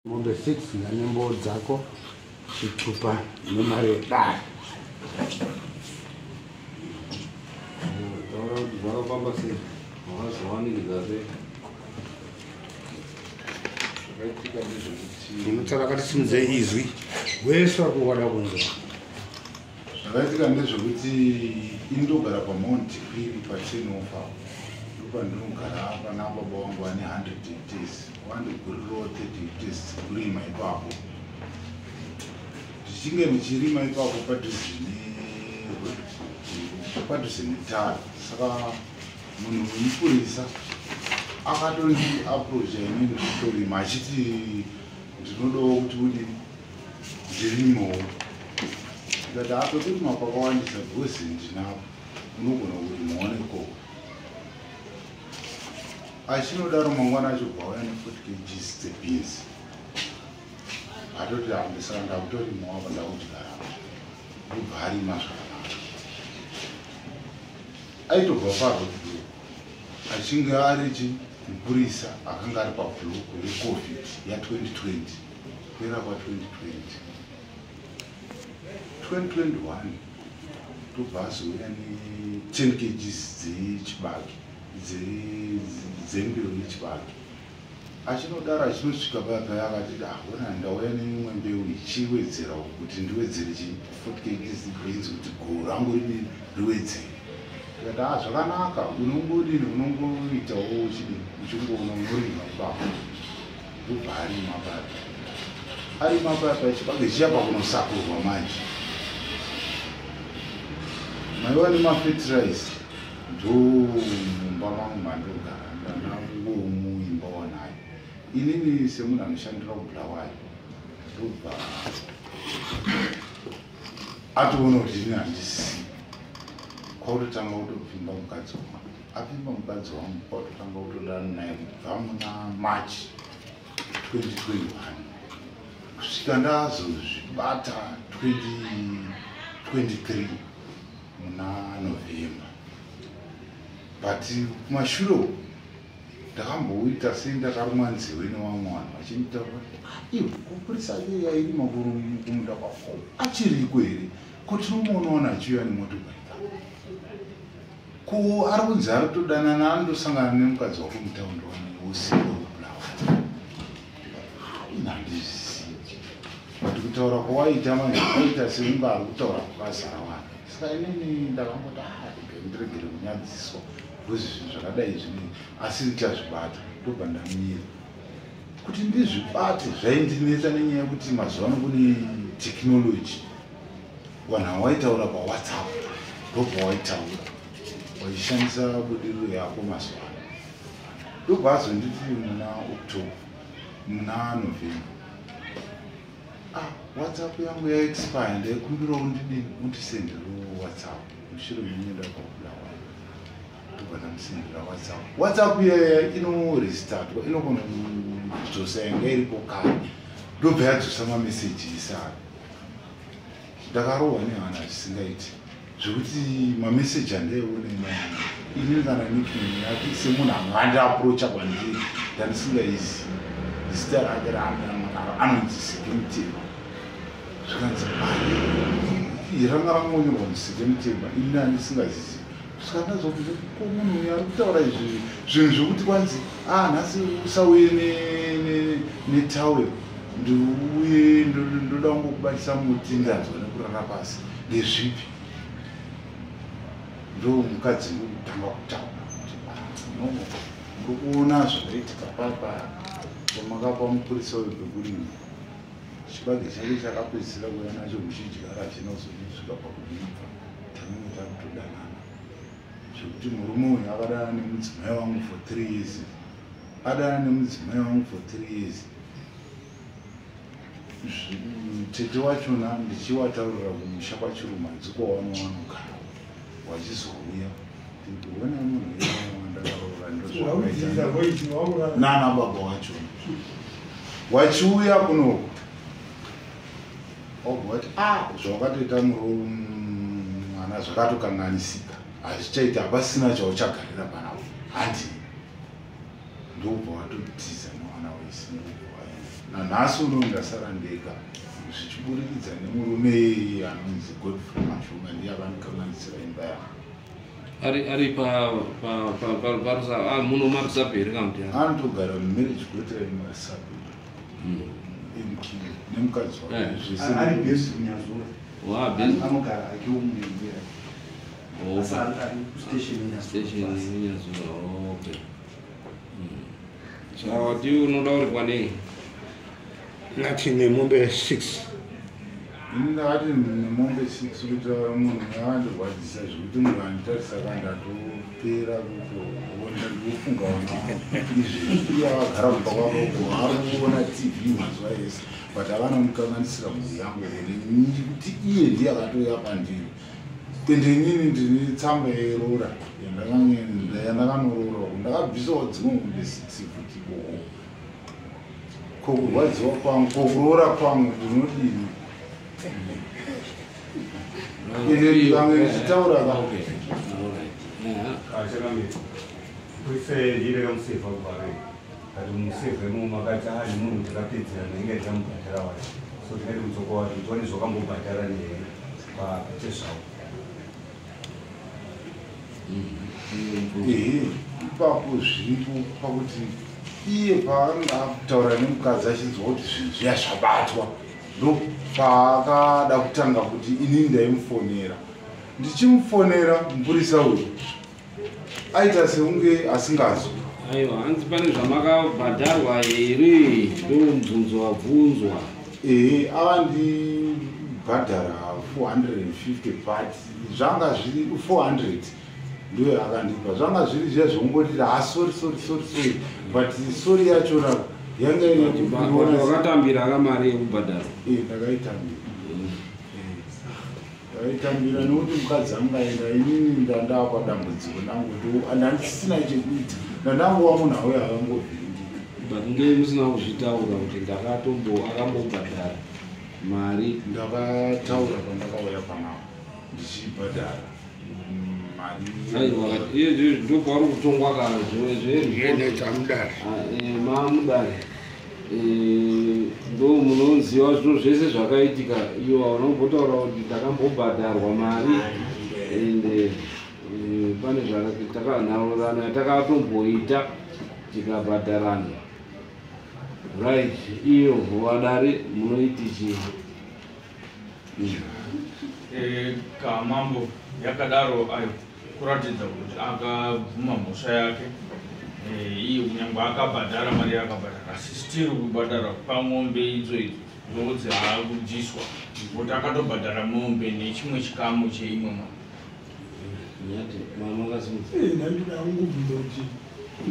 Mombe 6 nemboo dzako, chitupa nemari yedare. Taura kuti zvakafamba sei, wakazowanikidza sei? Zvakaitika ndezvekuti Unotaura kati simudzei izwi, wese vari kuwada kunzwa. Zvakaitika ndezvekuti ini ndogara paMount Kwiri paTenofa, ndopandinogara pana baba vangu vane 100 hectares, vandigurirawo 30 hectares dzekurima ipapo. Ndichinge ndichirima ipapo padhuze netara, saka munhu wemupurisa akatondi approacha inini ndikutorima, achiti ndinodawo kuti udini ndirimewo. Ndikati apekurima pakawandisa because ndinapo, unogona kurimawo nekoko. Achinodaro mangwana acho bva auya ne40 kgs dzebeans, atoti handisaka ndakutorimawo apa, ndakudyara. Ndobva arima zvakanaka. Aitobva paroadblock, achinge ari chi mupurisa akanga ari pablock yeCovid ya2020, kupera kwa2020, 2021. Ndobva azouya ne10 kgs dzechibage, dzembeu yechibage. Achinodaro, achinosvika paya paya, akati ahona, ndauya neimwe mbeu ichiwedzera kuti ndiwedzere chi 40 kgs beans kuti goho rangu ridini riwedzere. Ndikati a zvakanaka, unongodini, unongoitawo uchidini, uchingoona unorima ipapo. Ndobva arima paya, arima paya paya, chibage chichapa kunosakurwa. Manje maiva nemafertilizer ndo mumba mangu mandogara, ndandangomuimba wanayo inini semunhu anoshandira kuBulawayo. Ndobva atoona kuti ini handisi, kwakutotanga kutopfimba mukadzi wangu. Apfimba mukadzi wangu, kwakutotanga kutodana naye kubva muna March 2021 kusvika ndazozvibata 2023 muna November. But kumashure uku ndakamboita sendakarumwa nzeve nevamwe vanhu vachinditaura kuti, "Ah, iwe kupurisa iye yairima kumunda kwako achiriko here? Ko tinomuonaona achiuya nemotorbike, ko ari kunzi ari kutodanana, anotosangana nemukadzi wako mutaundi wani usiku wekuBulawayo." Ini handizvizivi, but kutaura kwawaita manje kwaita sekunge ari kutaura kwakazara vanhu. Saka inini ndakangoti, "Ah, rega ndiregere kunyadziswa because zvinhu zvakadai zvine, asi ndichazvibata." Ndobva ndamira. Kuti ndizvibate zvaindinetsa nenyaya yekuti mazuva ano kune technology, vanhu havaitaura paWhatsApp, ndobva waitaura wachishandisa budiriro yako mazuva ano. Ndobva azonditi muna October, muna November, "Ah, WhatsApp yangu yaexpire, ndaikumbirawo ndidini undisenderawo WhatsApp mushure menyenda kwaBulawayo." Ndobva ndamusendera WhatsApp. WhatsApp iyaya inorestartwa, inogona kudzosa yanga iripo kare. Ndobva yadzosa mameseji isara. Ndakarohwa nehana zvisingaiti, zvekuti mameseji andaiona ini kana nickname yake semunhu anga andiapproacha kwandiri ndandisingaizivi, zita rake raandanaro anonzi Sekemutema. Zvikanzi ranga rangonyorwa kunzi Sekemutema, ini handisingazizivi. Saka ndazobvunza ko munhu uyu ari kutaura izvi zvinhu zvekuti kwanzi a nhasi usauye netowel, ndiuye ndoda kungokubatisa muti, ndanzwa nekurara pasi, ndezvipi? Ndo mukadzi ndokutanga kutaura kuti, "Ah, no, muri kuona zvakaitika papa pamakapa mupurisa uyu pekurima, chibage chake chakapedzisira kuuya nacho muchidyara hachina kuzosvika pakuibva. Tanenge takutodanana zvekuti murume uyu akadana nemudzimai wangu for 3 years, adana nemudzimai wangu for 3 years. Tete wachona ndichiwataurira kumusha kwaChirumanzi kwawanowanogara, wachizouya ndikuona munhu wandakaroora ndozvakaita nana baba wachona wachiuya kunoku, wabva wati, "Ah, zvawakatoita mwana zvakatokanganisika, hazvichaita, hapasina chauchagarira panapo, handi." Ndobva watotiza nemwana wese, ndobva waenda. Nanhasi uno ndasara ndega zvichiburikidza nemurume iyeye anonzi Godfrey Mashonga, ndiye akandikanganisira imba yangu. Ari pa muno maRusape here kana kuti Anotogara mumarriage quarter yemuRusape MK nemukadzi wake. Zvese. Ari bhesi kuNyazura. Wa base. Anogara ake umunyembera, asi ari kustation Station yeNyazura. yeNyazura, okay. Saka wati unoda kuripwa nei? Ngati nemombe 6. Ini ndakati nemombe 6 kuitira munhu akandirwadzisa zvekuti munhu anditarisa kandatopera kutoona ndikufunga ona izvezvi iye akagara kumba kwake uko ari kuona TV mazuva ese, but avana mukanganisira mhuri yangu kuti iye ndiye akatouya pandiri. Ende inini ndine tsamba yeroora yandakanoroora uko, ndakabvisawo dzimwe mombe 6 futi ikoko. Kokurwadziwa kwangu, kokuroora kwangu ndinodini? Ende ndikange ndichitaura ka. Okay, alright. Achakamira kuise ndire kamusevha kubare kati musevha imomo makati ari munhu takapedzerana inge tichamubhadhara wacho, so tingati mudzoka wacho tione zvakambobhadhara nehe pachezvavo. Ehe, ipapo zviripo pakuti iye paakanga akutaura nemukadzi achinzwa kuti zvinhu zviya zvabatwa, ndo paakada kutanga kuti inini ndaimufonera. Ndichimufonera, mupurisa uyu aita seunge asingazwi. Aiwa, hanzi pane zvamakabhadharwa here? Ndo mubvunzo wabvunzwa. Ehe, avandibhadhara 450, but zvanga zviri 400 ndiyo akandipa. Zvanga zviri zviya zvekungoti ha, sorry, sorry, sorry, sorry, but sorry yachona yanga ine But wakatambira ka mari yekubhadharwa? Ndakaitambira. Ndakaitambira nekuti mukadzi angaenda, inini ndandakwa dambudziko nangu, ndandisina chekuita, ndandangova munhu auya akangovhiringika. But ngei musina kuzvitaura kuti ndakatombo akambobhadhara mari? Ndakataura pandakauya panapa ndichibhadhara mari. Aiwa, iye ndopauri kutongwa ka. Yene dzamudare. Mamudare ndo munoziva zviro zvese zvakaitika. Iwo unombotaura kuti ndakambobhadharwa mari ende pane nhaurirano yatakatomboita tikabhadharana, right? Iyo vadare munoiti chii? Kamambo yakadaro ayo kuratidza kuti akabvuma mhosva yake. Iye kunyangwe akabhadhara mari yaakabhadhara, asi still kubhadhara pamombe idzo idzo ndodzi haakudyiswa kuti akatobhadhara mombe nechimwe chikamu cheimwe mombe. Nyati mama akasimudza. Ndandida kungobvunza kuti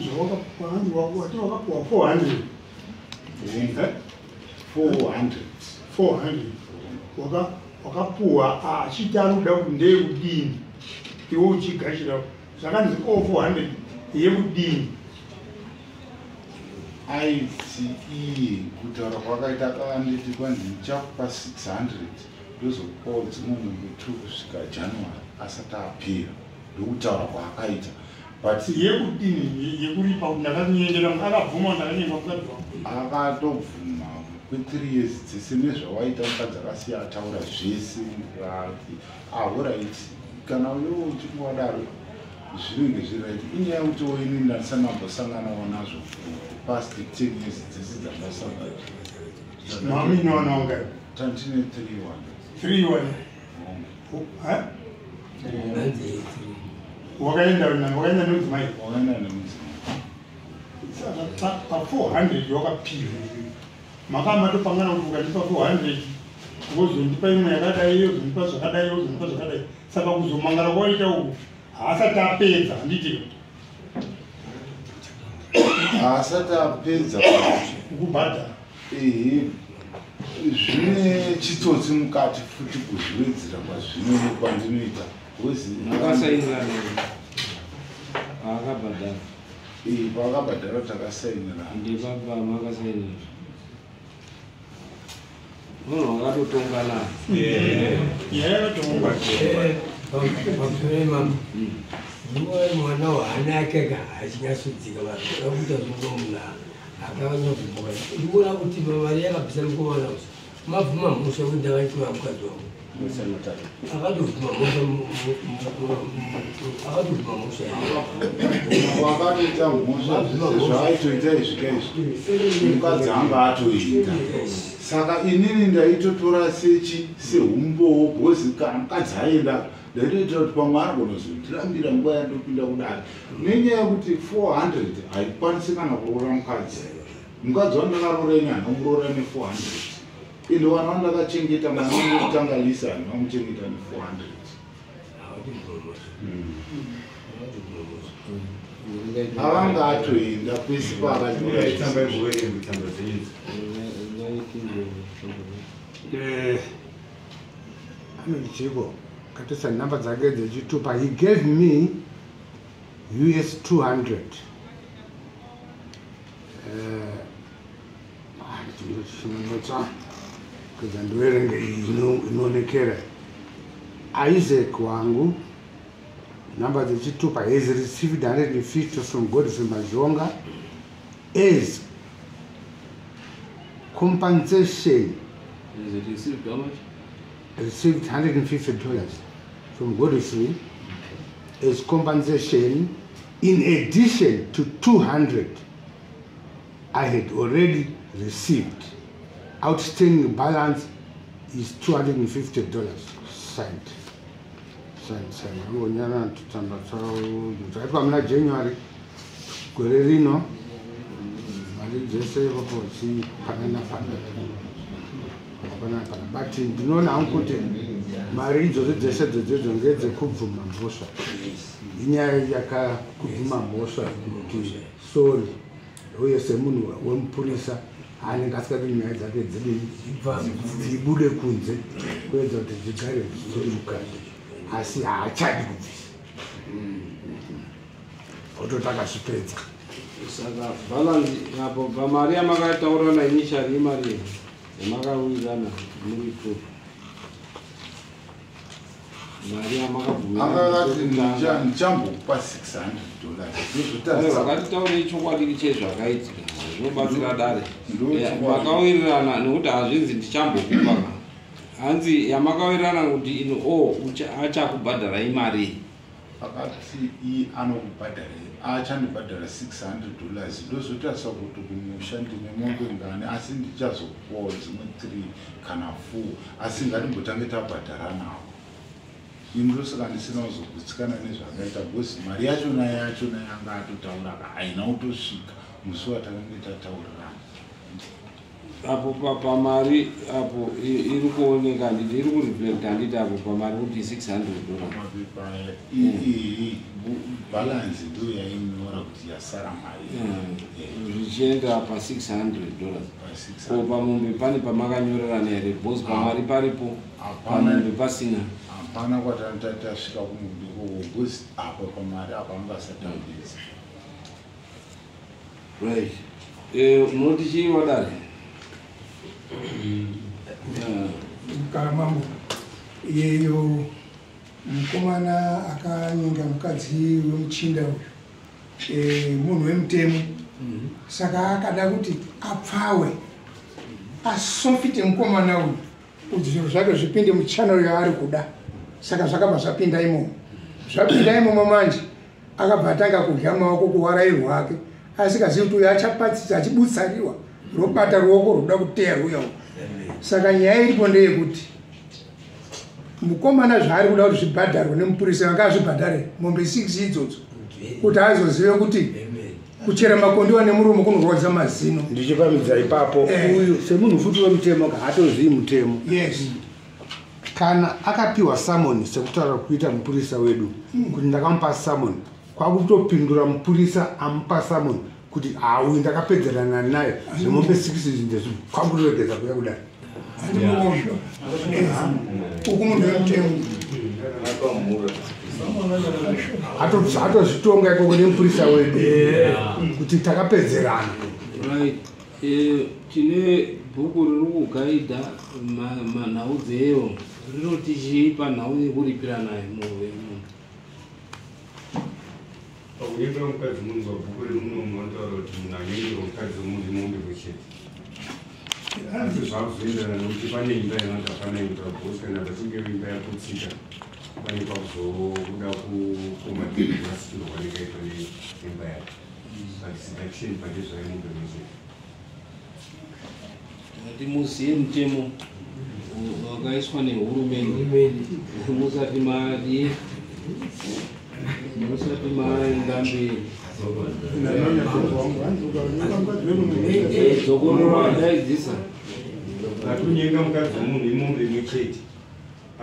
zvawakapanzi wati wakapuwa 400? 400. 400 wakapuwa achiti anoda kuti ndeyekudini, iwe uchigashira zvakanzi o 400 yekudini? Aiti iye kutaura kwakaita akanditi kwanzi ndichakupa 600, ndozokupawo dzimwe mombe 2 kusvika January asati apera. Ndokutaura kwaakaita, but Yekudini? Yekuripa kuti ndakanyengera, akabvuma kuti ndakanyenga mukadzi wangu? Akatobvuma kwe3 years dzese nezvawaita mukadzi akasiya ataura zvese. Ati alright, kana iwe uchingodaro zvinenge zviri right. Inyaya yekutiwo ini ndandisandambosanganawo nazvo past 10 years dzese dzandasangana. Mamini wana wangai? Tandine 3 1. 3 one? Ha? Wakaenda nemudzimai? Wakaenda nemudzimai. Saka pa400 wakapiwa, makava matopangana kuti ukandipa 400 wozondipa imwe yakadai, wozondipa zvakadai, wozondipa zvakadai. Saka kuzomangara kwaita uku haasati apedza, handiti? Haasati apedza. Kukubhadhara. Ehe, zvine chitsotsi mukati futi kuzviwedzera kwazvino kwandinoita because Makasainirana paakabhadhara? Paakabhadhara takasainirana. Ndepapa makasainira munhu wakatotongana? Nyaya yakatongwa. Pamusoro mambo, mwana waanake ka achinyatsodzika vakuita zvongo munhu. Akanyabvuma. Ndikuona kuti mari yakabvisa mukomana uyu. Mabvuma mhosva kuti ndakaitora mukadzi wangu. Akatobvuma mhosva, akatobvuma mhosva. Wakatoita mhosva, zvese zvaaitoita izvika izvi mukadzi anga atoita. Saka inini ndaitotora sechi seumbowo, because kana mukadzi aenda, ndaitoitira kuti pamwe anogona kuzondirambira nguva yandopinda kudare, nenyaya yekuti 400 haikwanisi kana kuroora mukadzi. Mukadzi wandakaroora ini handinomuroora ne400. Ende vana vandakachengeta, mwana wangu wekutanga Lisa, handinomuchengeta ne400. Akatobvuma mhosva. Akatobvuma mhosva. Avanga atoenda kwese paakanyora. Tsamba yekuverenga, tsamba dzenyu. Anoti chiko katisa nhamba dzake dzechitupa. He gave me US 200. Chinotsa kuza ndiverenge iyi inoonekera. Isaac wangu, nhamba dzechitupa, has received 150 from Godfrey Mazhonga as compensation. Is it received how much? Received $150 from Godfrey as compensation in addition to 200 I had already received. Outstanding balance is $250. Signed. Signed, signed. Angonyana tutsamba tsaitwa muna January gore rino. Mari dzese ipapo chipanana panana panana pana, but ndinoona hangu kuti mari idzodzo dzese dzodzo ngedzekubvuma mhosva. Inyaya yakakubvuma mhosva kuti sorry, uye semunhu wemupurisa anenge asingadi nyaya dzake dzidini dzibude kunze, kuedza kuti dzigare dziri mukati, asi haachadi kubvisa, ototi akazvipedza. Saka balance apo pamari yamakataurana initially, imari yamakawirirana muri two, mari Akakati yamakabvumira? Ndichambokupa $600. Ndozvotarisa. Vakatitaurei chokwadi chezvakaitika, zvinobatsira dare. Ndo chokwadi. Makawirirana nekuti hazvinzi ndichambokupa ka, hanzi yamakawirirana kuti ino o achakubhadhara imari. Akati iye anokubhadhara, achandibhadhara $600. Ndozotarisa kuti kumusha ndine mombe ngani, asi ndichazopuwawo dzimwe 3 kana 4, asi ngatimbotange tabhadhara nawo. Ini ndosaka ndisina kuzogutsikana nezvaakaita, because mari yachona yachona yanga atotaura ka haina kutosvika musi watakange tataurirana. Apo pamari apo iri kuoneka, handiti? Iri kureflect, handiti, apo pamari kuti $600? Mapepa aya, iyi balance ndo yainyora kuti yasara mari. Zvichienda pa$600. Pa600. Ko pamombe pane pamakanyorerana here? Because pamari paripo, Hapana. pamombe pasina. Hapana kwatanga tasvika kumombe ikoko, because apa pamari apa anga asati apedza. Right. Munoti chii wadare? Mambo, iyeyo mukomana akanyenga mukadzi wemuchinda uyu, munhu wemutemo, saka akada kuti apfawe, asofite mukomana uyu kuti zviro zvake zvipinde muchannel yaari kuda. Saka zvakabva zvapinda imomo. Zvapinda imomo manje, akabva atanga kudya maoko kuwarairwa ake, asikazivi kuti uyu achapatsisa achibutsariwa robata ruoko rwuda kuteya rwuya uku. Saka nyaya iripo ndeyekuti mukomana zvaari kuda kuti zvibhadharwe nemupurisa, anga azvibhadhare mombe 6 idzodzo, kuti azozive kuti kuchera makondiwa nemuromo kunorwadza mazino. Ndichipamidza ipapo, uyu semunhu futi wemutemo ka, haatozivi mutemo. Kana akapiwa summon, sekutaura kuita mupurisa wedu kuti ndakamupa summon, kwakutopindura mupurisa amupa summon kuti hauyu ndakapedzerana naye zvemombe 6 izvi ndezvi, kwakutoregedza kuya kudai. Uku munhu wemutemo. Atozvitonga ikoko nemupurisa wedu kuti takapedzerana. Right. Tine bhuku riri kugaidha manhau dzeyo, rinoti chii panhau yekuripirana mombe? Pakunyengera mukadzi munhu pabhuku remunomu vanotaura kuti munhu anyengerwa mukadzi wemunhu imombe kwechete. Asi zvakuzoenderana nekuti pane imba inoti hapana imba because kana pachinge imba yaputsika pane pakuzobuda kukomadhirasikirwa nekaitwa neimba yake. But seduction pachezvayo mombe imwe. Ngati muziye mutemo wakaiswa nehurumende musati madi musati maenda mberi. Dzokorora daidzisa. Ngatinyenga mukadzi wemunhu imombe imwe chete.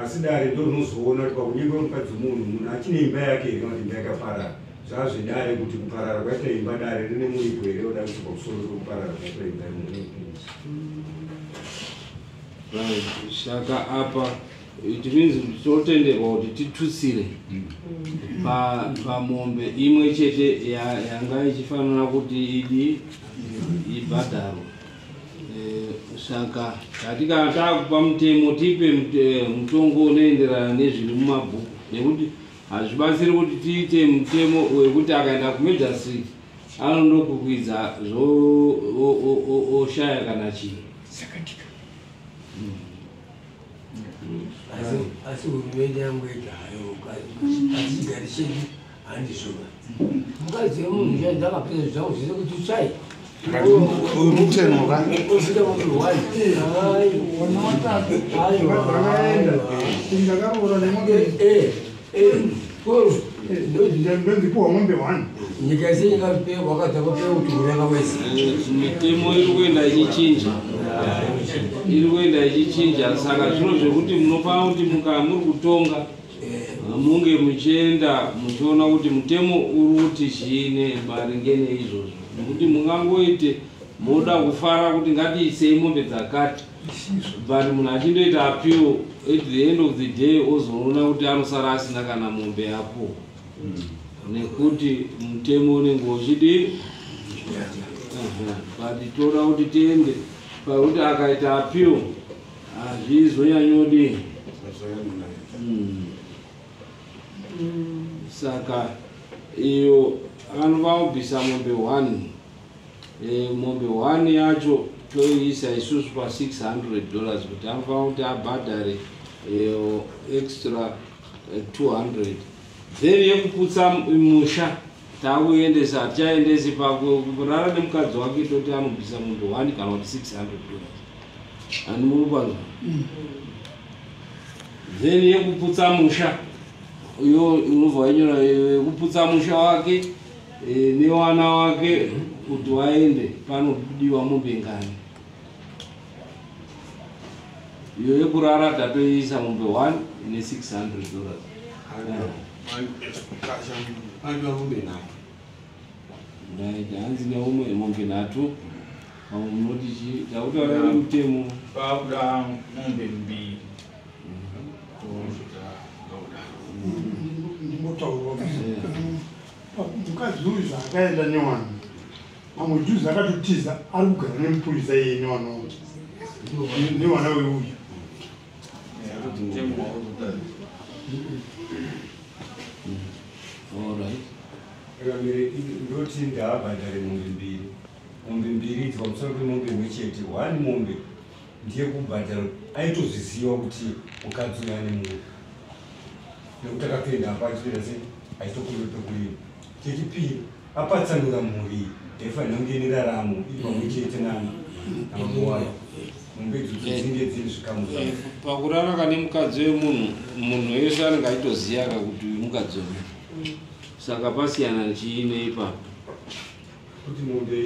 Asi dare ndo rinozoona kuti pakunyenga mukadzi wemunhu munhu achine imba yake here kana kuti imba yakaparara. Zvazvedare kuti kuparara kwaita imba dare rine muripo here oda kuti pamusoro pekuparara kwaita imba yemunhu. Right. Saka apa it means tinotenderwa kuti titutsire pamombe imwe chete yanga ichifanira kuti idi ibhadharwe. Saka tati kana takupa mutemo tipe mutongo unoenderana nezviri mumabhuku nekuti hazvibatsiri kuti tiite mutemo wekuti akaenda kumajistry anondokukwidza oshaya kana chii. Asi hurumende yangu yega hayo achigari chedu handizvoba. Mukadzi wemunhu chai ndakapedza zvangu zvese kuti tsvai. Uyu mutemo ka? Osvika mombe one. Vakaenda ndakaroora nemombe ndonzipuwa mombe 1. Nyika yese ingape wakadza kupe kuti uranga wese. Mitemo iri kuenda ichichinja. Iri kuenda ichichinja saka zvino zvekuti munofanira kuti muri kutonga munge muchienda muchiona kuti mutemo uri kuti chiine maringe neizvozvo. Nekuti mungangoite moda kufara kuti ngatiisei mombe dzakati but munhu achindoita appeal at the end of the day ozoona kuti anosara asina kana mombe yapo nekuti mutemo unenge uchidi. But toda kuti tiende pakuti akaita appeal hazvizonyanyodi. Saka iyo anova kubvisa mombe 1. Mombe 1 yacho toiisa isusu pa $600 kuti anofanira kuti abhadhare extra 200. Then yekuputsa musha takuendesa hatichaendesi pakurara nemukadzi wake toti anobvisa mombe 1 kana kuti $600. Handi muri kupanzwa? Then yekuputsa musha iyo unobva wainyora yekuputsa musha wake newana wake kuti waende panodiwa mombe ngani. Iyo yekurara tatoiisa mombe 1 ine $600. Right, hanzi neumwe mombe 3 pamwe munoti chii takutaura nemutemo pakuda mombe 2. Ndimbotaurwa mukadzi uyu zvaakaenda newana pamwe juzi akatotiza ari kugara nemupurisa iyeye newana newana weuyu. Ndoti ndaabhadhare mombe 2. Mombe 2 idzi pamusoro pemombe imwe chete. 1 mombe ndiye kubhadhara aitozviziva kuti mukadzi uyu ane munhu nekuti akatoenda apa achitoita sei achitokumbira pekurima. Chechipiri apatsanura mhuri yaifanira kunge ine raramo iri pamwe chete namambo wayo. Mombe idzodzo dzinge dziri zvikamu zvavo. Pakurara kane mukadzi wemunhu munhu wese anenge achitoziva kuti uyu mukadzi wemunhu. Saka pasiyana chiine ipapo. Kuti mombe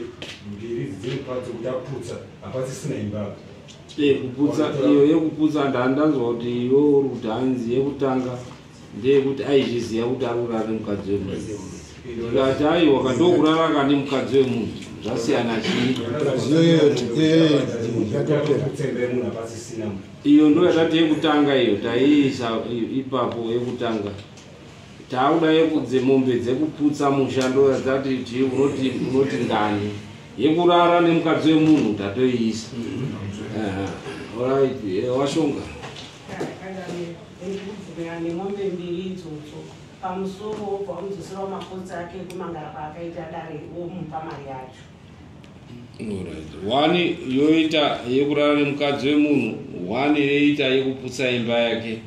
2 dziri padzo kuti aputsa hapasisina imba. Kuputsa iyo yekuputsa ndanzwa kuti iwe uri kuti hanzi yekutanga ndeyekuti aizviziva kuti ari kurara nemukadzi wemunhu. Ndikati aiwa kandokurara kane mukadzi wemunhu zvasiyana chii. Iyo ndo yatati yekutanga iyo taiisa ipapo yekutanga. Tauda yekudze mombe dzekuputsa musha ndo yatati chii unoti ngani. Yekurara nemukadzi wemunhu tatoiisa. Alright, washonga. Nemombe 2 idzodzo Pamusoro wobva wamudzoserawo makosi ake ekumangara kwaakaita dare womupa mari yacho. Alright. One yoita yekurara nemukadzi wemunhu, one yoita yekuputsa imba yake.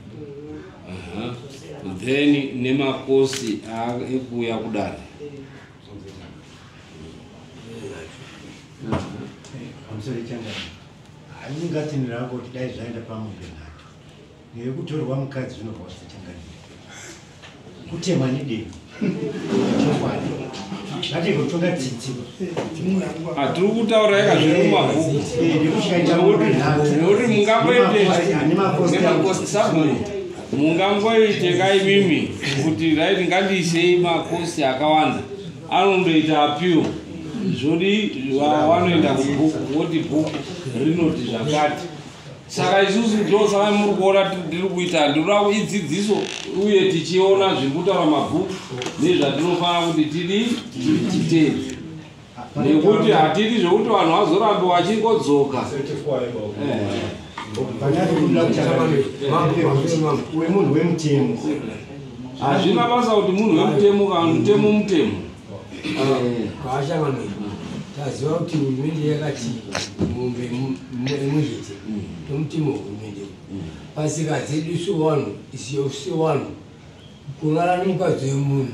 Aha. Then nemakosi ekuuya kudare. Pamusoro changana. Handingatinira hangu kuti dai zvaenda pamombe nhatu. Nekutorwa mukadzi zvinorwadza changana. Kutema nedemo. Chokwadi. Ngatigotonga tsitsi. Hatiri kutaura ika zviri mumabhuku. Nekuti mungangoite mungangoite ka imimi kuti right ngandiisei makosi akawanda anondoita appeal zvodi wanoenda kubhuku woti bhuku rinoti zvakati. Saka isusu ndosaka muri kuona tiri kuita ndinoda idzidziso uye tichiona zviri kutaura mabhuku nezvatinofanira kuti tidi titeedze, nekuti hatidi zvekuti vanhu vazorambe vachingodzoka. Wemunhu wemutemo hazvina basa kuti munhu wemutemo kana mutemo mutemo. Kwaachangamira taziva kuti hurumende yakati mombe imwe chete nomutemo wehurumende. Pasika dzedu sevanhu sevanhu kurara nemukadzi wemunhu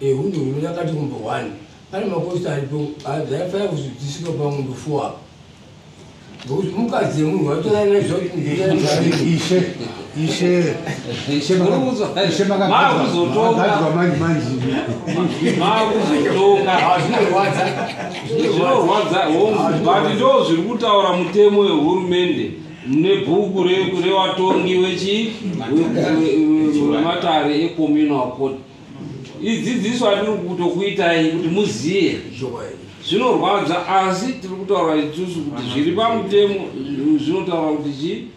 ehunhu hurumende yakati mombe 1 pane makosi aripo dzaifanira kuzodzisika pamombe 4 apa ngokuti mukadzi wemunhu watorana nezvakuti Ishe, ishe, ishe, ishe makagadzwa manje manje. Makuzotonga zvinorwadza hongu, but ndo zviri kutaura mutemo wehurumende nebhuku revatongi wechi wematare ecommunal court. Idzidziso atiri kutokuitai kuti muziye zvinorwadza, asi tiri kutaura isusu kuti zviri pamutemo zvinotaura kuti chi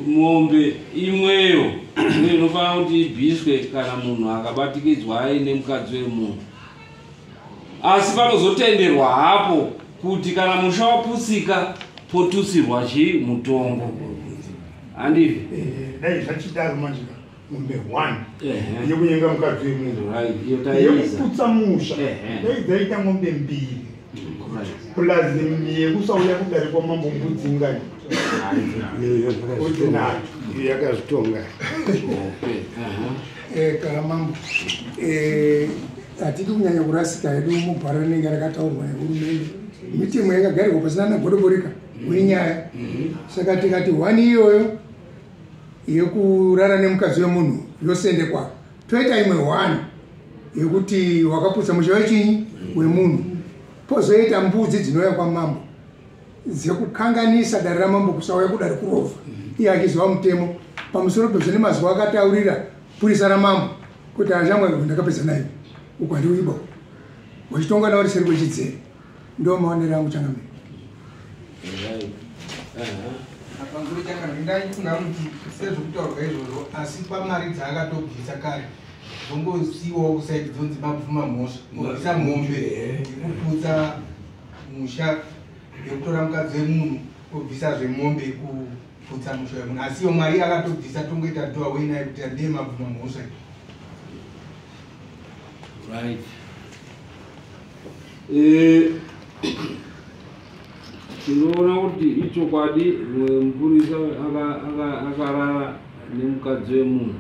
mombe imweyo ndiyo inofanira kuti ibviswe kana munhu akabatikidzwa aine mukadzi wemunhu. Asi panozotenderwa hapo kuti kana musha waputsika potutsirwa chi mutongo. Handivi? Dai zvachidaro manje mombe 1 yekunyenga mukadzi wemunhu Right, iyo taiisa. yekuputsa musha dai dzaita mombe 2 plus yekusauya kudare kwamambo mbudzi ingani mbudzi nhatu. Iyo yakazvitonga. Kana mambo hatidi kunyanya kurasika hedu mugwaro rinenge rakataurwa nehurumende. Mitemo yakagarirwa pasina nagodoboreka wenyaya. Saka tikati 1 iyoyo yekurara nemukadzi wemunhu yosendekwa, toita imwe 1 yekuti wakaputsa musha wechinyi wemunhu, pozoita mbudzi dzinouya kwamambo dzekukanganisa dare ramambo kusauya kudare kurovha iye achiziva mutemo. Pamusoro pezvo nemazuva akataurira purisa ramambo kuti ashamwa ndakapedza naye uku handiuiba wachitonga nawo riseri kwechidzere. Ndo maonero angu changamire. Pamusoro changamire, ndaifunga kuti sezvokutaurwa izvozvo, asi pamari dzaakatobvisa kare zvongosiyiwawo kusaidi dzonzi mabvuma mhosva kubvisa mombe yekuputsa musha yekutora mukadzi wemunhu obvisazve mombe yekuputsa musha wemunhu, asi iyo mari akatobvisa tongoita do away nayo kuti ndiye mabvuma mhosva. Right. Tinoona kuti ichokwadi mupurisa akarara nemukadzi wemunhu,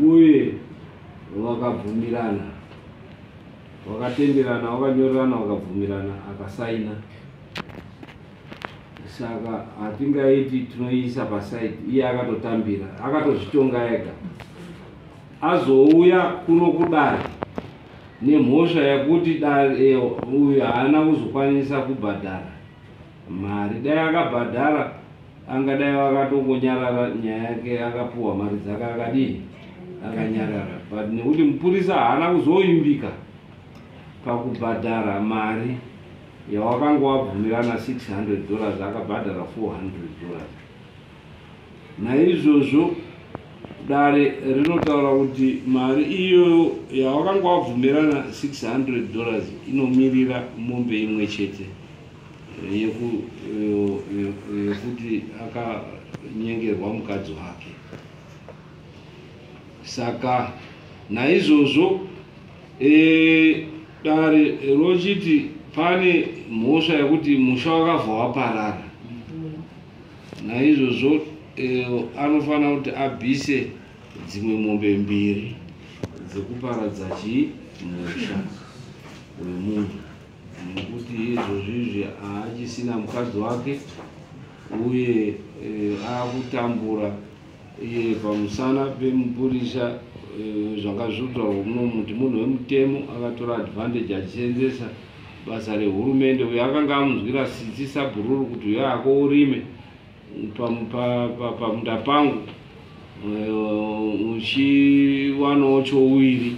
uye vakabvumirana, vakatenderana, vakanyorerana, vakabvumirana, akasaina. Saka hatingaiti tinoisa pasaidi, iye akatotambira, akatozvitonga ega. Azouya kuno kudare nemhosva yekuti dare uyu haana kuzokwanisa kubhadhara mari. Dai akabhadhara angadai akatongonyarara nyaya yake, akapuwa mari dzake akadini, akanyarara. But nekuti mupurisa haana kuzoimbika pakubhadhara mari yawakanga wabvumirana $600, akabhadhara $400. Naizvozvo dare rinotaura kuti mari iyoyo yawakanga wabvumirana $600 inomirira mombe imwe chete yekuti akanyengerwa mukadzi wake. Saka naizvozvo dare rochiti pane mhosva yekuti musha wakabva waparara. Naizvozvo anofanira kuti abvise dzimwe mombe mbiri dzekuparadza chii musha wemunhu, nekuti izvozvo izvi haachisina mukadzi wake uye akutambura iye pamusana pemupurisa. Zvanga zvinotaurwa muno kuti munhu wemutemo akatora advantage achisenzesa basa rehurumende, uyo akanga amunzwira tsitsi sabhururu kuti uyo ako urime pamunda pangu uchiwanawo chouviri,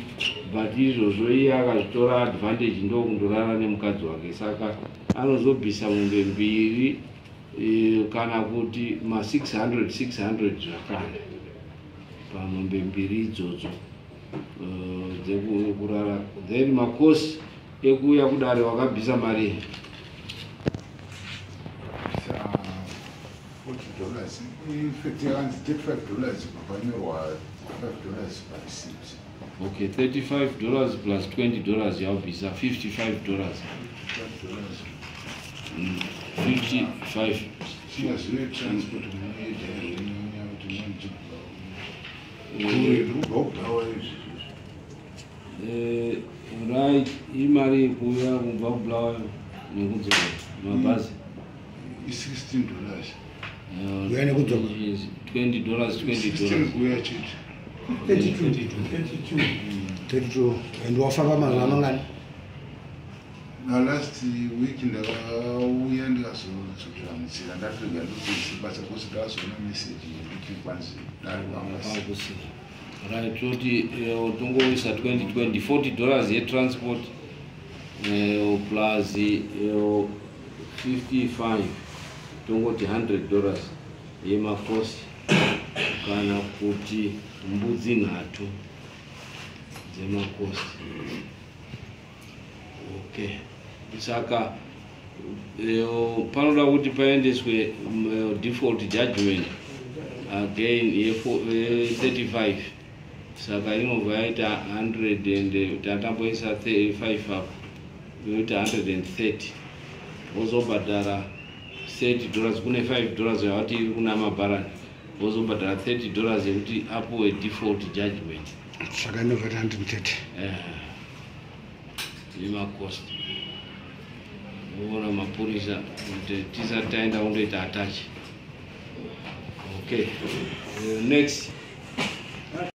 but izvozvo iye akazvitora advantage ndokundorara nemukadzi wake. Saka anozobvisa mombe mbiri kana kuti ma600 600 zvakare pamombe mbiri idzodzo dzekurara. Then macosts ekuuya kudare wakabvisa mari? $40. In fact yakanzi $35, papanyorwa $5 pareceipt. Okay, $35 plus $20 yaubvisa $55. $5. 55. Singazive transport munoida here kuti munochibva kure, kubva kuBulawayo izvi? Right, imari yekuuya kubva kuBulawayo nekudzoka mabhazi? I-$16. Kuuya nekudzoka. $20, 20 16 dollars. Kuuya chete. 32, 32. 32. And wafamba mazuva mangani? Na last week ndakauya, ndikazodzokera munzira, ndatorega ndopedze basa kosi, ndakazoona meseji yekuti kwanzi dare kwangasi. Pakusi. Right, toti tongoisa 20 20, $40 yetransport plus 55, tongoti $100 yemacosts kana kuti mbudzi nhatu dzemacosts. Okay, saka panoda kuti paendeswe default judgment again ye 35, saka inobva yaita 100 and tatamboisa 5 apo, yoita 130. Wozobhadhara $30 kune $5 yavati iri kuna mabharani, wozobhadhara $30 yekuti apuwe default judgment. Saka inobva 130. Yemacosts. Voona mapurisa kuti tisati taenda kundoita attach. Okay, next.